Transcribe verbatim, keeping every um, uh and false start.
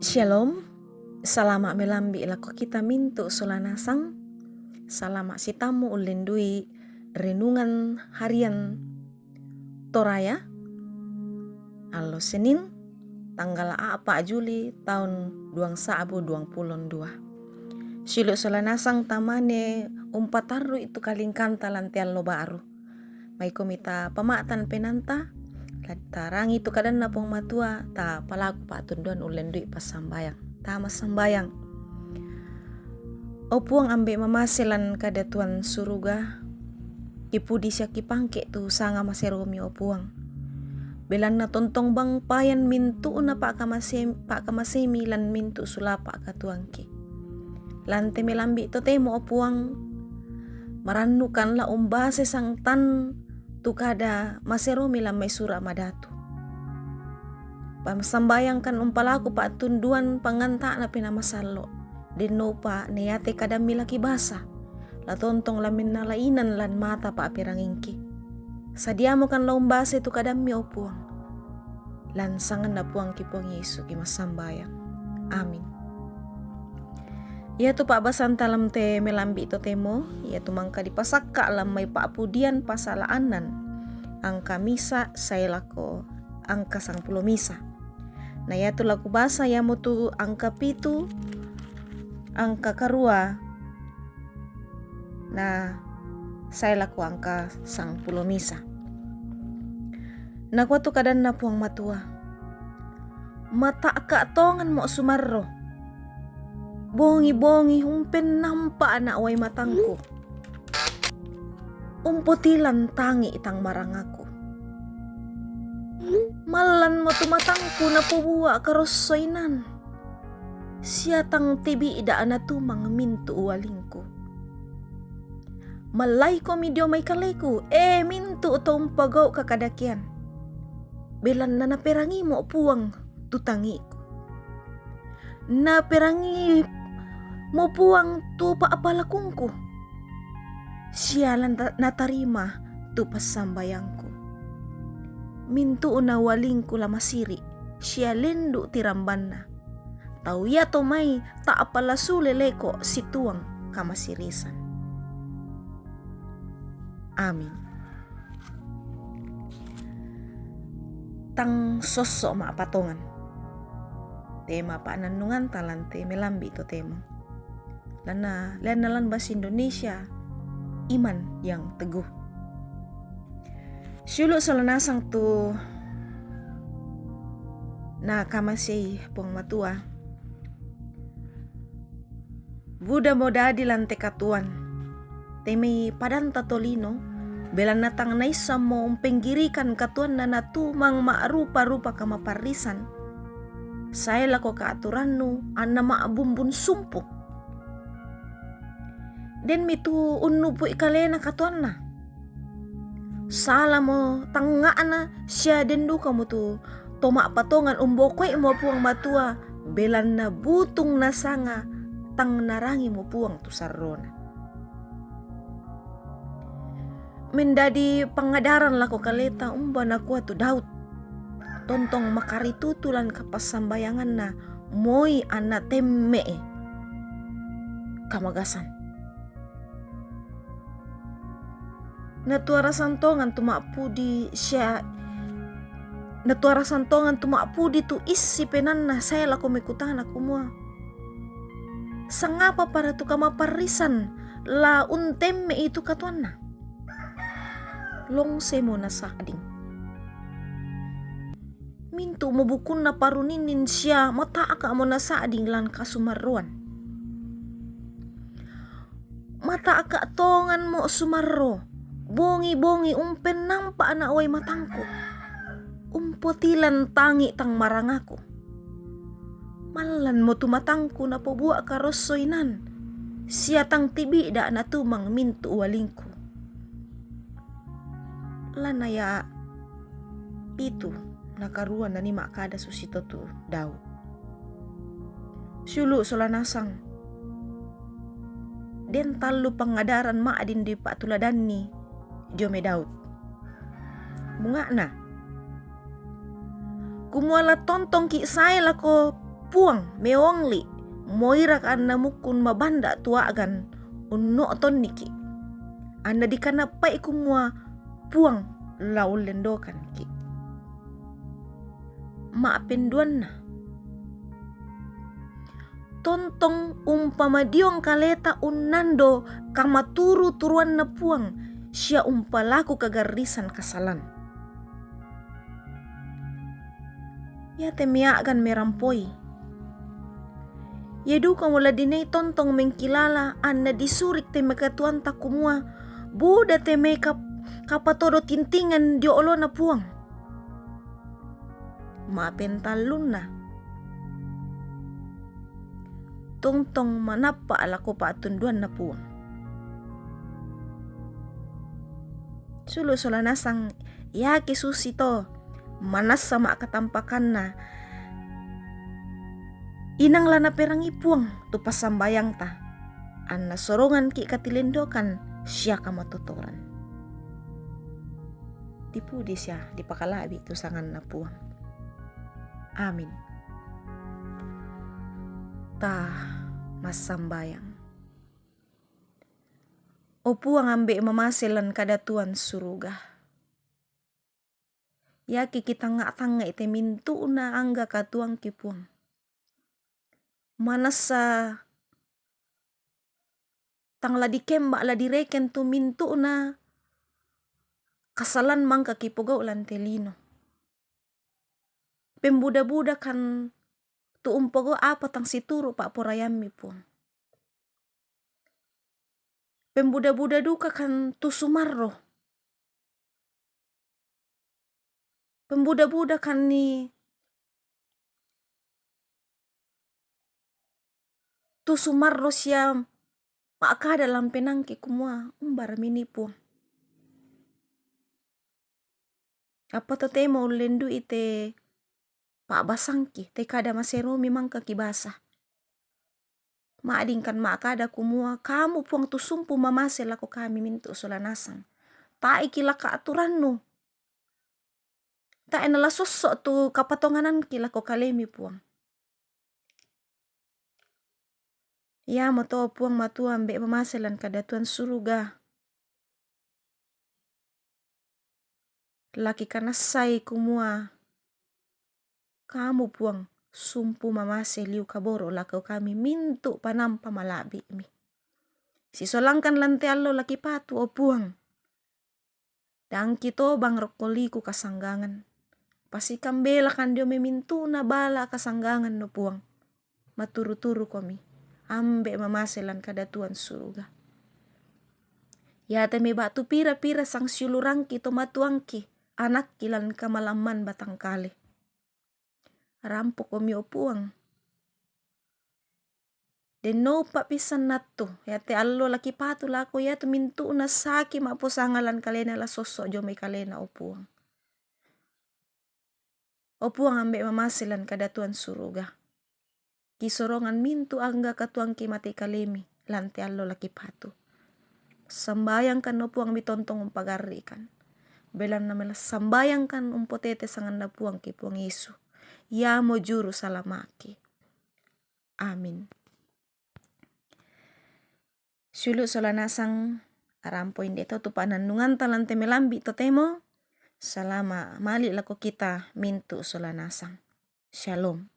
Shalom. Salama' melambi' lako kita mintu' sola nasang. Salama' sitammu ullendui renungan harian Toraya, allo Senin, tanggal a'pa' Juli taun duang sa'bu duang pulo dua. Siulu' sola nasang tamane umpatarru'i tu kalingkanta lan te allo ba'ru. Maikomi ta pama'tan penaanta, la tarangi tu kadanNa Puang Matua, ta palaku pa'tunduan ullendui passambayang. Ta massambayang. O Puang, Ambe' mamase lan kadatuan suruga, kipudi sia kipangke' tu sanga maseromi, o Puang. Belanna tontong bang payan mintu'na pa'kamase-, pa'kamasemi lan mintu' sulapa' katuoangki. Lan te melambi' totemo, o Puang, marannukan la umbase sangtan tu kada maseromi lan mai Sura' Madatu. Passambayangkan umpalaku pa'tunduan panganta'na Penaa Masallo', dennopa na iate kadammi la kibasa, la tontong la mennala inan lan mata pa'perangingki. Sadiamokan la umbase tu kadammi, o Puang. Lan sanganNa Puangki Puang Yesu ki massambayang. Amin. Iatu pa'basanta lan te melambi' totemo, iatu mangka dipasakka' lan mai Pa'pudian Pasala'annan, angka misa' sae lako angka sangpulo misa'. Na iatu la kubasa iamotu angka pitu, angka karua, na sae lako angka sangpulo misa'. Nakua tu kadanNa Puang Matua, "Mata'ka' tonganmo' sumarro, bongi-bongi umpennampa' ana' uai matangku, umpotilan tangi' tang marangaku. Mallanmo tu matangku napobua' karosso inan, sia tang tibi'da' natumang mintu' ualingku. Mallaikomi dio mai kaleku, e mintu' to umpagau' kakadakean, belanna naperangimo' Puang tu tangi'ku. Naperangimo' Puang tu pa'palakungku, sia la nata-, natarima tu passambayangku. Mintu'na ualingku la masiri', sia lendu' tirambanna. Tau iato mai ta'pa la sule leko' situang kamasirisan." Amin. Tang sosso' ma'patongan. Tema pa'nannunganta lan te melambi' totemo. Lanna, lanna lan bahasa Indonesia, iman yang teguh. Siulu' sola nasang tu nakamasei Puang Matua. Budamo dadi lan te katuoan, te mai padanta tolino, belanna tang naissammo umpenggirikan katuoanna natumang ma'rupa-rupa kamaparrisan, sae lako ka'turannu anna ma'bumbun sumpu. Denmi tu unnubu'i kalena katuoanna. Salamo tangnga'na sia den dukamo tu to ma'patongan umbokoimo Puang Matua, belanna butung nasanga tang narangimo Puang tu sarrona. Mendadi pangadaran lako kaleta umba nakua tu Daud, tontong makaritutu lan kapassambayanganna, moi anna temme'i kamagasan. Natuarasan tongan tu ma'pudi sia, natuarasan tongan tu ma'pudi tu issi penaanna sae lako mai kutana kumua, "Sangapa para tu kamaparrisan la untemme'i tu katuoanna?" Longsemo nasa'ding. Mintu'mo bukunna paruninnin sia mata'ka'mo nasa'ding lan kasumarroan. Mata'ka' tonganmo sumarro, bongi-bongi umpennampa' ana' uai matangku, umpotilan tangi' tang marangaku. Mallanmo tu matangku napobua' karosso inan, sia tang tibi'da' natumang mintu' ualingku. Lan aya' pitu nakarua nanii ma'kada susito tu Daud. Siulu' sola nasang, den tallu pangadaran ma'din dipa'tuladanni dio mai Daud. Bunga'na, kumua la tontongki' sae lako Puang, meongli', moiraka anna mukkun mabanda' tu a'gan unno'tonniki'. Anna dikanappa'i kumua Puang la ullendokanki'. Ma'penduanna. Tontong umpamadiong kaleta unnando kamaturu-turuanna Puang sia umpalaku kagarrisan kasalan. Iate mea'gan merampoi. Ia dukamo la dinai tontong mengkilala anna disuri' te mai katuoanta kumua buda te mai kap-, kapatodo tintingan dio olona Puang. Ma'pentallunna. Tontong manappa' lako pa'tunduanna Puang. Sulu' sola nasang iake susito manassa ma'katampakanna, inang la naperangi Puang tu passambayangta, anna soronganki' katilendokan sia kamatotoran. Dipudi sia dipakala'bi' tu sanganna Puang. Amin. Ta massambayang. O Puang, ambe' mamase lan kadatuan suruga. Iake kitangnga'-tangnga'i te mintu'na angga katuoangki, Puang. Manassa tang la dikemba, la direken tu mintu'na kasalan mangka kipogau' lan te lino. Pembuda-budakan tu umpogau' apa tang situru' pa'poraiammi, Puang. Pembuda-buda dukakan tu sumarro. Pembuda-budakanni tu sumarro sia ma'kada lan penaangki kumua, umbarami ni Puang. Apa totemo ullendu'i te pa'basangki, te kada maseromi mangka kibasa. Ma'dingkan ma'kada kumua, kamu Puang tu sumpu mamase lako kami mintu' sola nasang. Tae' kilaka aturannu. Tae' nala sosso' tu kapatonganangki lako kalemi, Puang. Iamoto Puang Matua ambe' mamase lan kadatuan suruga. La kikanassai kumua, kamu Puang, sumpu mamase liu kaboro' lako kami mintu' panampa mala'bi'mi. Sisolangkan lan te allo la kipatu, o Puang. Dangki tobang rokko liku kasanggangan. Pasikambelakan dio mai mintu'na bala kasanggangan, no Puang. Maturu-turukomi, ambe' mamase lan kadatuan suruga. Iate mai ba'tu pira-pira sangsiulurangki tomatuangki, anakki lan kamalamman batangkale. Rampokomi, o Puang. Denno uppa' pissan nattu, iate allo la kipatu lako iatu mintu'na saki ma'posanga lan kalena la sosso' jomai kalena, o Puang. O Puang, ambe' mamase lan kadatuan suruga. Kisorongan mintu' angga katuoangki mate kalemi, lan te allo la kipatu. Sambayangkan, o Puang, mitontong umpagarri'kan. Belanna mela sambayangkan umpotete sanganna Puangki, Puang Yesu. Iamo juru salama'ki. Amin. Sulu' sola nasang, arampo inde to tu pa'nannunganta lan te melambi' totemo. Salama' mali' lako kita mintu' sola nasang. Shalom.